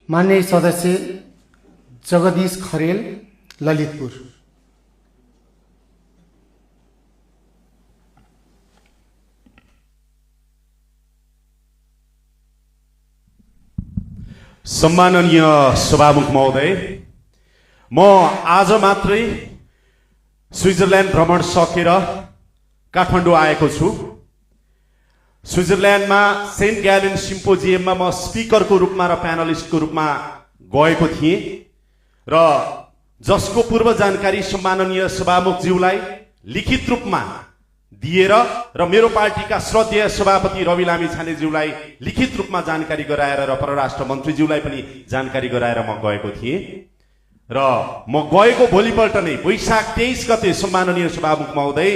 माननीय सदस्य जगदीश खरेल, ललितपुर। सम्माननीय सभामुख महोदय, म आज मात्रै स्विजरल्यान्ड भ्रमण सकेर काठमाडौँ आएको छु। स्विजरल्यान्डमा सेन्ट ग्यालेन सिम्पोजियममा म स्पिकरको रूपमा र प्यानलिस्टको रूपमा गएको थिएँ र जसको पूर्व जानकारी सम्माननीय सभामुखज्यूलाई लिखित रूपमा दिएर र मेरो पार्टीका श्रद्धेय सभापति रवि लामिछानेज्यूलाई लिखित रूपमा जानकारी गराएर र परराष्ट्र मन्त्रीज्यूलाई पनि जानकारी गराएर म गएको थिएँ र म गएको भोलिपल्ट नै वैशाख 23 गते सम्माननीय सभामुख महोदय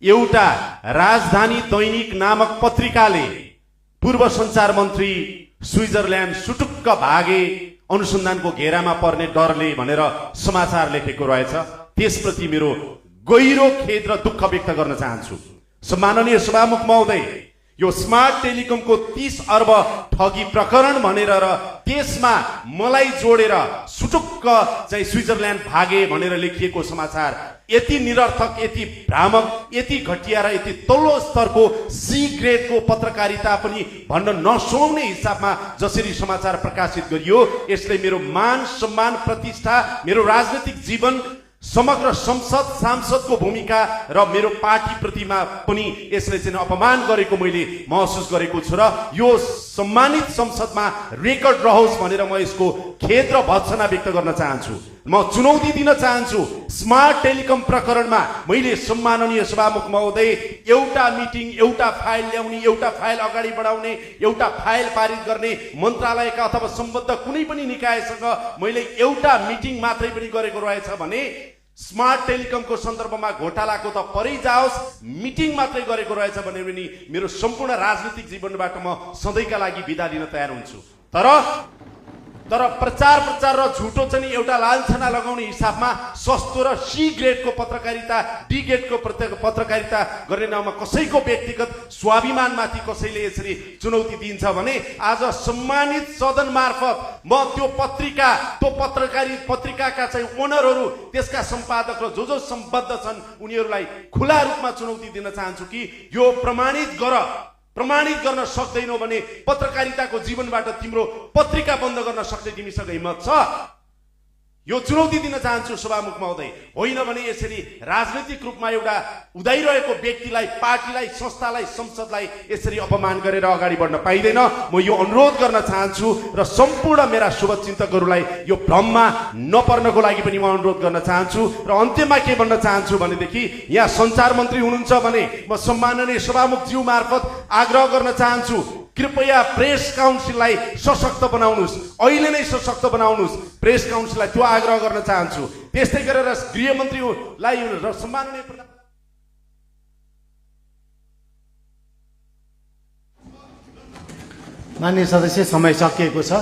एउटा राजधानी दैनिक नामक पत्रिकाले पूर्व सञ्चार मन्त्री स्विजरल्यान्ड सुटुक्क भागे, अनुसन्धानको घेरामा पर्ने डरले भनेर समाचार लेखेको रहेछ। त्यसप्रति मेरो गहिरो खेद र दुःख व्यक्त गर्न चाहन्छु। सम्माननीय सभामुख महोदय, यो स्मार्ट टेलिकमको 30 अर्ब ठगी प्रकरण भनेर र त्यसमा मलाई जोडेर सुटुक्क चाहिँ स्विजरल्यान्ड भागे भनेर लेखिएको समाचार यति निरर्थक, यति भ्रामक, यति घटिया र यति तल्लो स्तरको सी ग्रेडको पत्रकारिता पनि भन्न नसुहाउने हिसाबमा जसरी समाचार प्रकाशित गरियो, यसले मेरो मान सम्मान प्रतिष्ठा, मेरो राजनीतिक जीवन, समग्र संसद सांसदको भूमिका र मेरो पार्टी प्रतिमा पनि यसले चाहिँ अपमान गरेको मैले महसुस गरेको छु र यो सम्मानित संसदमा रेकर्ड रहोस् भनेर म यसको खेद र भर्त्सना व्यक्त गर्न चाहन्छु। म चुनौती दिन चाहन्छु। स्मार्ट टेलिकम प्रकरणमा मैले सम्माननीय सभामुख महोदय एउटा मिटिङ, एउटा फाइल ल्याउने, एउटा फाइल अगाडि बढाउने, एउटा फाइल पारित गर्ने, मन्त्रालयका अथवा सम्बद्ध कुनै पनि निकायसँग मैले एउटा मिटिङ मात्रै पनि गरेको रहेछ भने स्मार्ट टेलिकमको सन्दर्भमा घोटालाको त परै जाओस्, मिटिङ मात्रै गरेको रहेछ भने पनि मेरो सम्पूर्ण राजनीतिक जीवनबाट म सधैँका लागि बिदा लिन तयार हुन्छु। तर प्रचार र झुटो चाहिँ एउटा लाञ्छना लगाउने हिसाबमा सस्तो र सी ग्रेडको पत्रकारिता, डी ग्रेडको पत्रकारिता गर्ने नाममा कसैको व्यक्तिगत स्वाभिमानमाथि कसैले यसरी चुनौती दिन्छ भने आज सम्मानित सदन मार्फत म त्यो पत्रिकाका चाहिँ ओनरहरू, त्यसका सम्पादक र जो सम्बद्ध छन् उनीहरूलाई खुला रूपमा चुनौती दिन चाहन्छु कि यो प्रमाणित गर्न सक्दैनौ भने पत्रकारिताको जीवनबाट तिम्रो पत्रिका बन्द गर्न सक्दै तिमीसँग हिम्मत छ? यो चुनौती दिन चाहन्छु सभामुख महोदय। होइन भने यसरी राजनीतिक रूपमा एउटा उदाइरहेको व्यक्तिलाई, पार्टीलाई, संस्थालाई, संसदलाई यसरी अपमान गरेर अगाडि बढ्न पाइँदैन। म यो अनुरोध गर्न चाहन्छु र सम्पूर्ण मेरा शुभचिन्तकहरूलाई यो भ्रममा नपर्नको लागि पनि म अनुरोध गर्न चाहन्छु। र अन्त्यमा के भन्न चाहन्छु भनेदेखि यहाँ सञ्चार मन्त्री हुनुहुन्छ भने म सम्माननीय सभामुखज्यू मार्फत आग्रह गर्न चाहन्छु, कृपया प्रेस काउन्सिललाई सशक्त बनाउनुहोस्, अहिले नै सशक्त बनाउनुहोस् प्रेस काउन्सिललाई, त्यो आग्रह गर्न चाहन्छु। त्यस्तै गरेर गृहमन्त्रीलाई र सम्माननीय माननीय सदस्य, समय सकिएको छ।